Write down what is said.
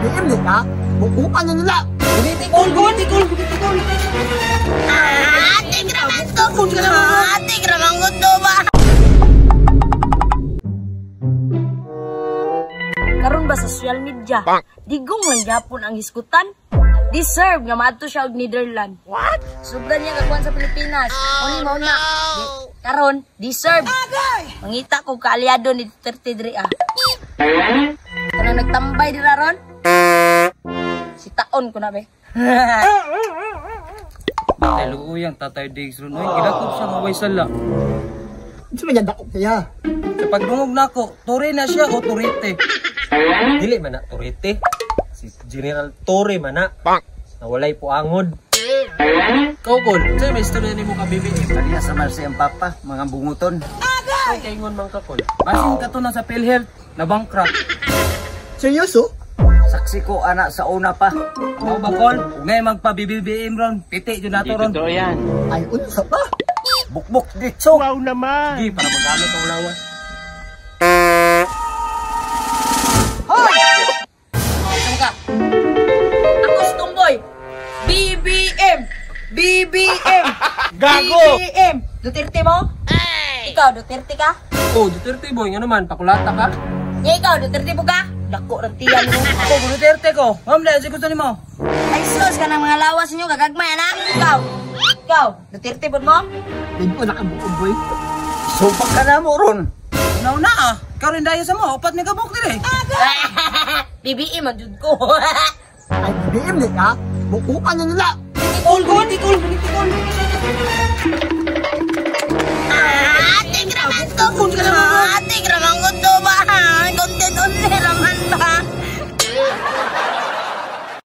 BBM ni ka? Bukuan na nila. Tikol, tikol, tikol. Ah, tigra man to. Ah, tigra man to ba? Karon ba sa social media, digong lang gyapon ang hisgutan. Deserve nga maadto siya og Netherlands. What? Sobra niya kakuan sa Pilipinas. Oh, Oni mao na. Di, karon deserve. Mangita ko kaalyado ni Duterte diri ah. Kanang nagtambay dira ron. Si taon ko na be. Tatay luuyang, Tatay Diggs ron. Uy, gidakop siya nga way sala. Unsa man yan dakop kaya? Sa pagdungog nako, Tore na siya o Turete. Dili man na Turete. Si General Torre man na. Nawalay puangod. Ikaw, Kol, sa'yo may istorya nimo ka BBM. Kaniya sa man siyang papa, mga bunguton. Ay, kaingon man ka, Kol. Basin ka to na sa PhilHealth, na bankrupt. Seryoso? Saksi ko ana sa una pa. Mao ba, Kol? Ug ngay magpa-BBM ron, piti jud nato ron. Ay, unsa pa? Bukbuk ditso. Sige, para magamit ang lawas. Ano ka? Ako si Tumboy. BBM! BBM! Gago! BBM! Duterte mo? Ikaw, Duterte ka? Oh, Duterte boy, nga naman, pakulata ka. Nya ikaw, Duterte po ka? Dako ng tiyan mo. Ako, Duterte ko. Ma'am, dahil si gusto nimo. Ay sus, kanang mga lawas ninyo, gagagmay, anak. Ikaw, ikaw, Duterte po mo? Di ko nakabuod, boy. Supak ka na mo ron. Una-una ah. Ikaw rin daya sa mo, upat ni kabuk dire. BBM ang jud ko. Ay, BBM ni ka? Bukuan na nila. Tikol, tikol, tikol. Ah, tigra man to. Ah, tigra